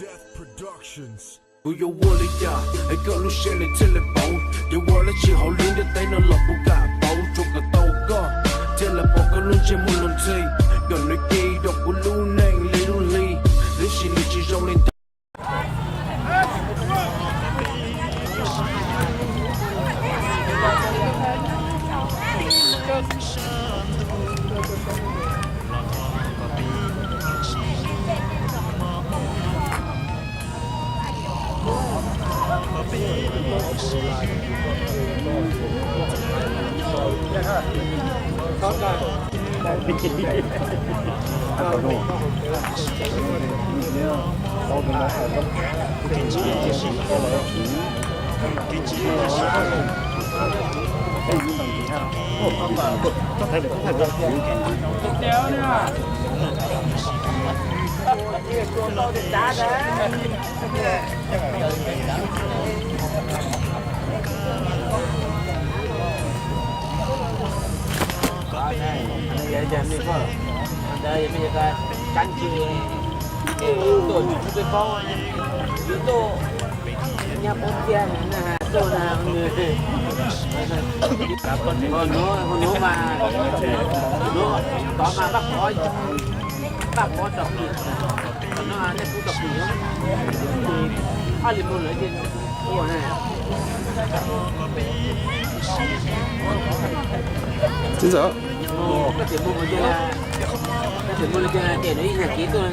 Death Productions. Kuv yuav ua li cas es koj lub siab nws thiaj li pauv? Yuav ua dab tsi hauv lub ntiaj teb no los puas kam pauv? Tsuas kom tau koj thiaj li pom koj lub ntsej muag luag ntxhi, kom nws ci rau kuv lub neej li lub hli, tab sis nws tsis zoo li ntawd. Hnub mas, hnub tod mas pab pov, pab pov tog kis, no nej kuv tog kis, ob li mus lawm ces ua na. Txiv ntxawm, koj tias mus, koj tias mus li cas ces nws ib nyuag kev tuaj,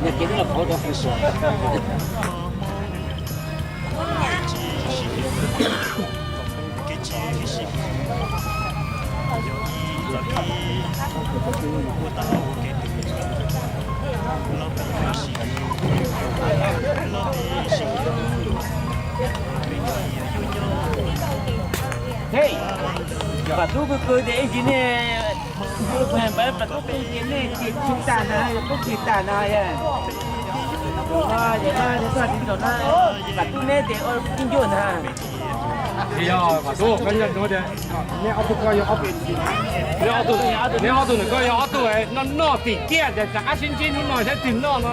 nyuag kev tuaj los pov tog kis. Hej, Vam Tub kawg kawg ces ib ntsis nej, Vam Tub kawg ces nej ces tsis tas na, yog tub tsis tas na, yog no, yog no, yog tsis tas na, Vam Tub neb ces ua ib ncuaj na. Yog Vam Tub, koj nco ntsoov tias neb ob tug, koj yog ob tug, neb ob tug, neb ob tug nws koj yog ob tug noj noj tim ciaj ces rov qab sib ntsib hnub no saib twg noj no.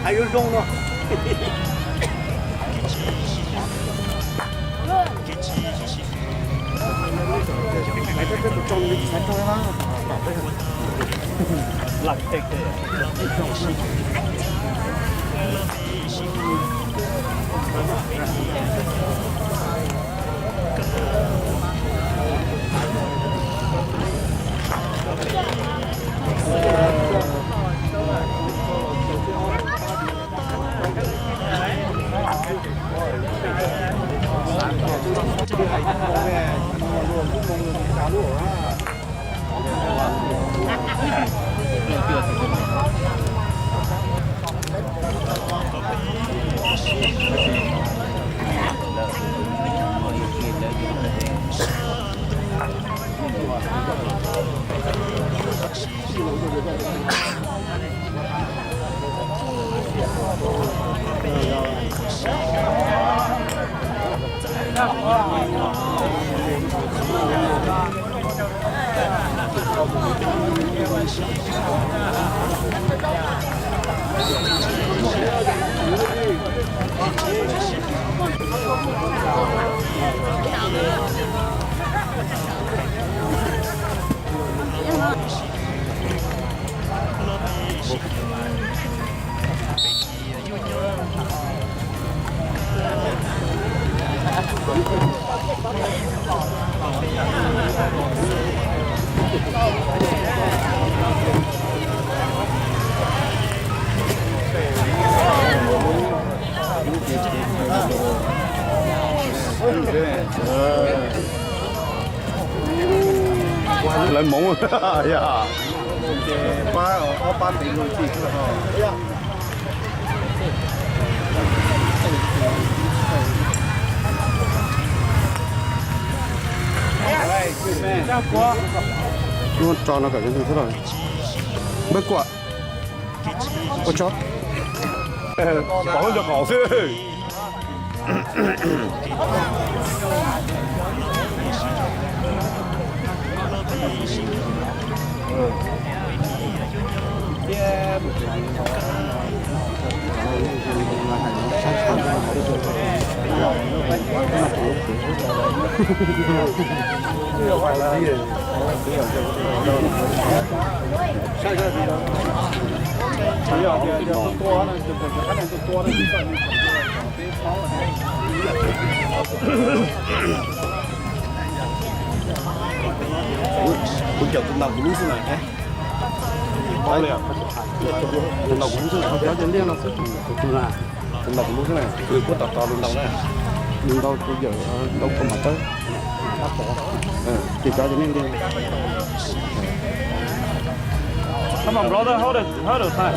Hais yuav zoo no. Lawv hmoov yog pab ob pab ntev luag txij xwb. Muab tso no kom npawg kuam, ua tso, pom lub ncov qaum xwb. Kuv cov tus ntaus kuv lub xwb na. Tus ntaus kuv lub xwb na. Tus ntaus kuv lub xwb na, kuv kuj tos tos lus ntaus na. Lus ntaus tus yawm ntaus kua mam tawb. Ces cov ces nej nti. Come on, brother, hold it, hold it tight.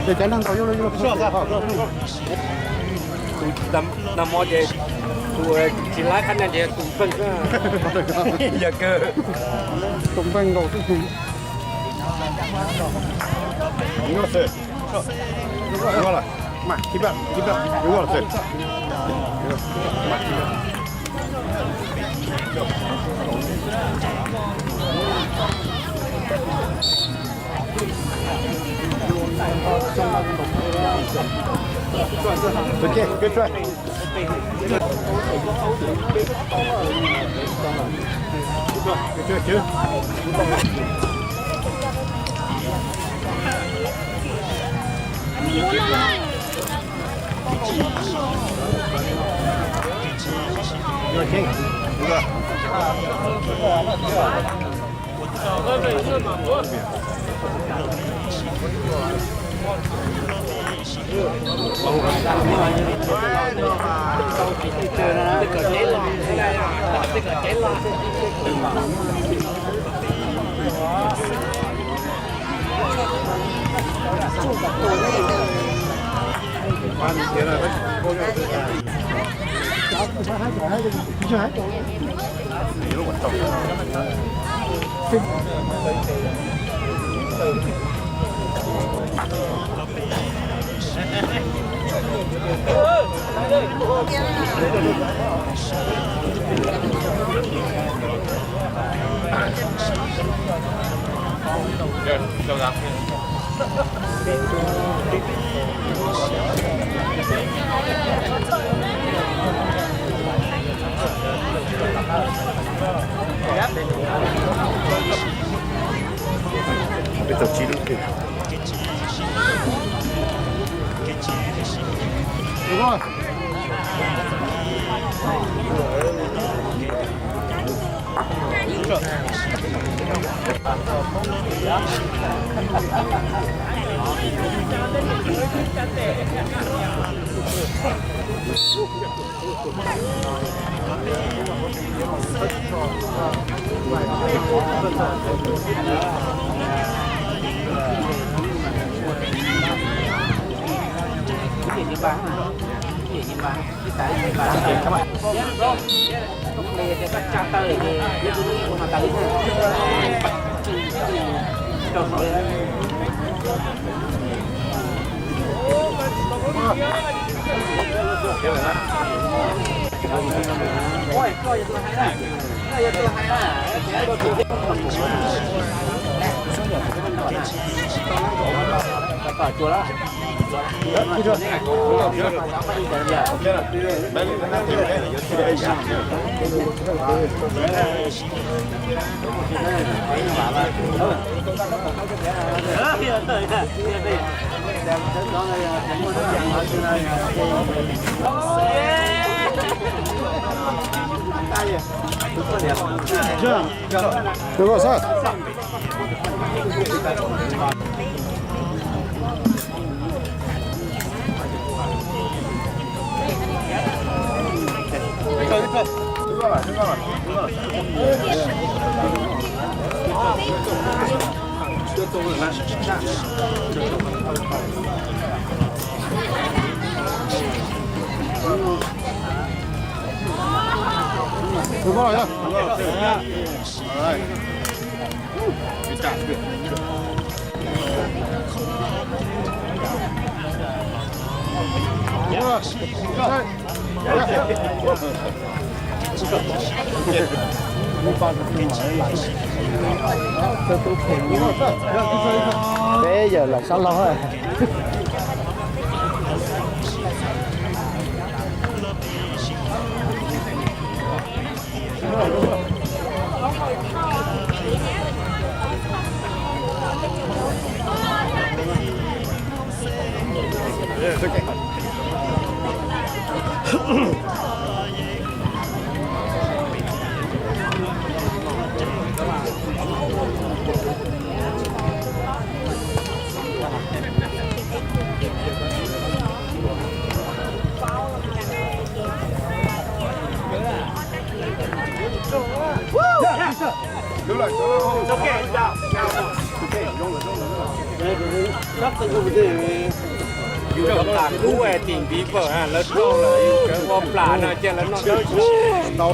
Ces cov neeg ntaus yuj lug yuj lug. Tus nag hmo ces tus tsis laib qab nees ces tus npeej xwb. Yog kawg. Tus npeej nkaus xwb. Ok, good try. Peb tau tsib lub twg? Peb yawg laus sab laug. Yus lawm tham kub tim ntiv vawm lawv rau lawm yus ua plam no ces lawv noj dawb tsis tau.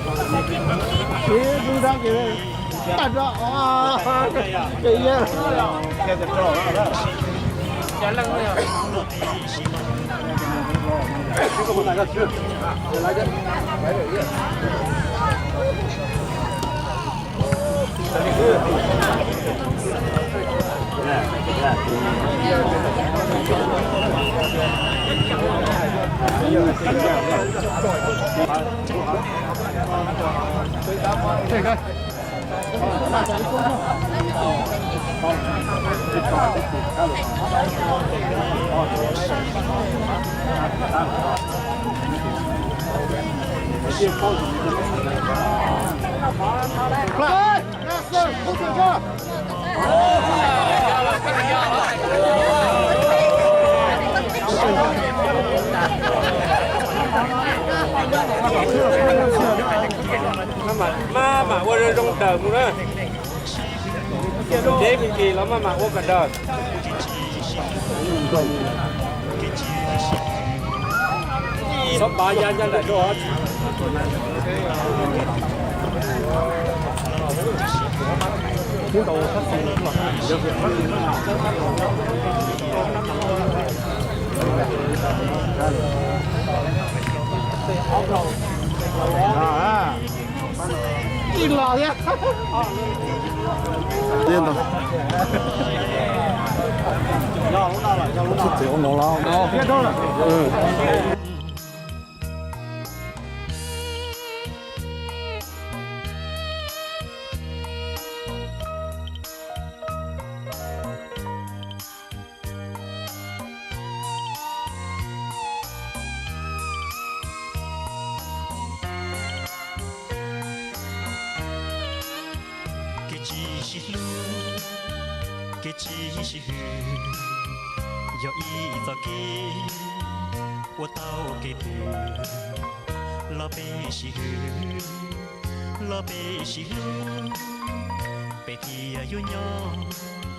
Maj mam ua zoo zoo daws mus na. Deb me ntsis los maj mam ua kom daws. Txhob pav ya ncaj nraim rau. Ib los thiab. Ib los. Tsis txiv ua no los no. Kev tsis sib hwm yog ib txoj kev ua tau kev twg. Los peb sib hwm, los peb sib hlub, peb thiaj yuav nyob